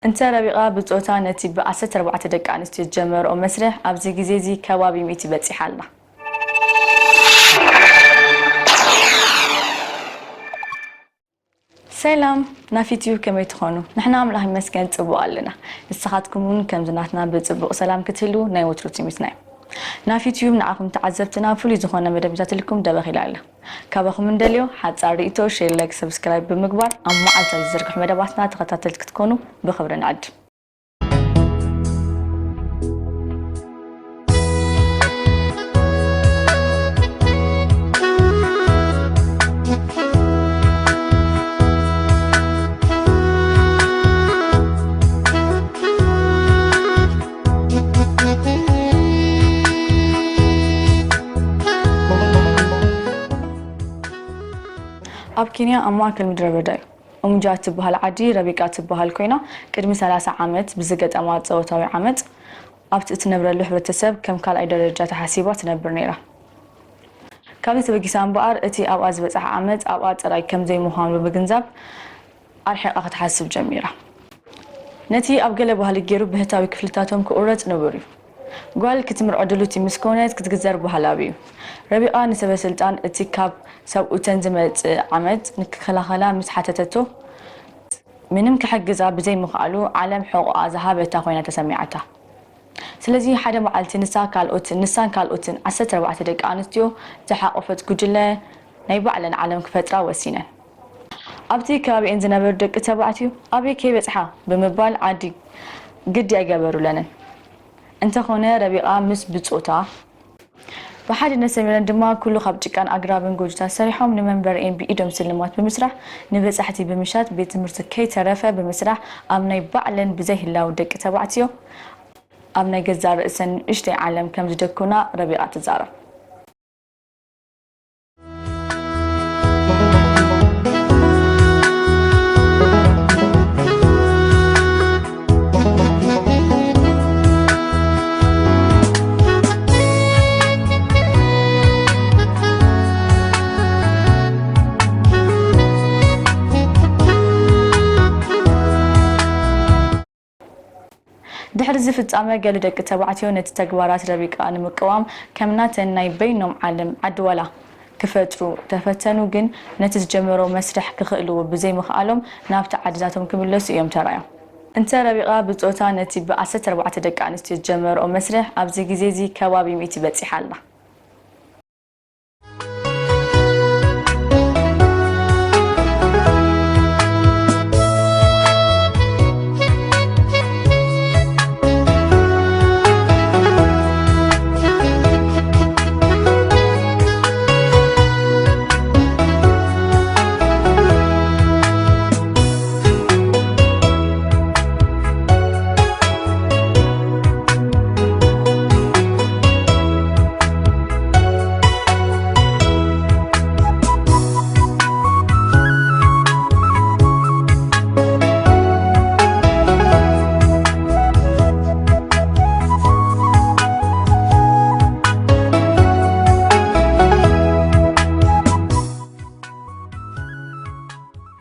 እንተ ረቢቓ ብጾታ ነቲ ብ ዓሰርተ ኣርባዕተ ደቂ ኣንስትዮ ዝጀመርኦ መስርሕ ኣብዚ ግዜ እዚ ከባቢ ሚእቲ በጺሓ ኣላ። ሰላም ናፊ ቲዩብ፣ ከመይ ትኾኑ? ንሕና ኣምላኽ ይመስገን ጽቡቕ ኣለና። ንስኻትኩም እውን ከምዚ ናትና ብጽቡቕ ሰላም ክትህልዉ ናይ ወትሩ ትምኒትና እዩ። ናፊ ቲዩብ ንዓኹም ተዓዘብትና ፍሉይ ዝኾነ መደብ ሒዛትልኩም ደበኽ ኢላ ኣላ። ካባኹም እንደልዮ ሓጻር ርእይቶ፣ ሼር፣ ላይክ፣ ሰብስክራይብ ብምግባር ኣብ መዓልታዊ ዝዝርግሑ መደባትና ተኸታተልቲ ክትኮኑ ብኽብሪ ንዕድም። ኣብ ኬንያ ኣብ ማእከል ምድረ በዳ እዩ። ኡምጃ እትበሃል ዓዲ ረቢቃ ትበሃል ኮይና፣ ቅድሚ ሰላሳ ዓመት ብዝገጠማ ጾታዊ ዓመጽ ኣብቲ እትነብረሉ ሕብረተሰብ ከም ካልኣይ ደረጃ ተሓሲባ ትነብር ነይራ። ካብዚ ተበጊሳ እምበኣር፣ እቲ ኣብኣ ዝበጽሓ ዓመጽ ኣብኣ ጥራይ ከም ዘይምዃኑ ብምግንዛብ፣ ኣርሒቓ ክትሓስብ ጀሚራ። ነቲ ኣብ ገለ ባህሊ ገይሩ ብህታዊ ክፍልታቶም ክቑረጽ ንቡር እዩ። ጓል ክትምርዖ ድልውቲ ምስ ኮነት ክትግዘር ባህላዊ እዩ። ረቢቓ ንሰበ ስልጣን እቲ ካብ ሰብኡተን ዝመጽእ ዓመጽ ንክከላኸላ ምስ ሓተተቶ፣ ምንም ክሕግዛ ብዘይምኽኣሉ ዓለም ሕቖኣ ዝሃበታ ኮይና ተሰሚዓታ። ስለዚ ሓደ መዓልቲ ንሳ ካልኦትን፣ ንሳን ካልኦትን ዓሰርተ ኣርባዕተ ደቂ ኣንስትዮ ዝሓቖፈት ጉጅለ ናይ ባዕለን ዓለም ክፈጥራ ወሲነን። ኣብቲ ከባቢኤን ዝነበሩ ደቂ ተባዕትዮ ኣበይ ከይበጽሓ ብምባል ዓዲ ግዲ ኣይገበሩለንን። እንተኾነ ረቢቓ ምስ ብጾታ ብሓድነት ሰሚረን ድማ ኩሉ ካብ ጭቃን ኣግራብን ጎጆታት ሰሪሖም ንመንበሪኤን ብኢዶም ስልማት ብምስራሕ ንበጻሕቲ ብምሻጥ ቤት ትምህርቲ ከይተረፈ ብምስራሕ ኣብ ናይ ባዕለን ብዘይ ህላው ደቂ ተባዕትዮ ኣብ ናይ ገዛእ ርእሰን ንእሽተይ ዓለም ከም ዝደኩና ረቢቓ ትዛረብ። ድሕሪ እዚ ፍጻመ፣ ገለ ደቂ ተባዕትዮ ነቲ ተግባራት ረቢቃ ንምቅዋም ከም ናተን ናይ በይኖም ዓለም ዓዲ ዋላ ክፈጥሩ ተፈተኑ፣ ግን ነቲ ዝጀመሮ መስርሕ ክኽእልዎ ብዘይምኽኣሎም ናብቲ ዓድታቶም ክምለሱ እዮም ተራእዮም። እንተ ረቢቃ ብጾታ ነቲ ብ ዓሰርተ ኣርባዕተ ደቂ ኣንስትዮ ዝጀመርኦ መስርሕ ኣብዚ ግዜ እዚ ከባቢ ሚእቲ በጺሓ ኣላ።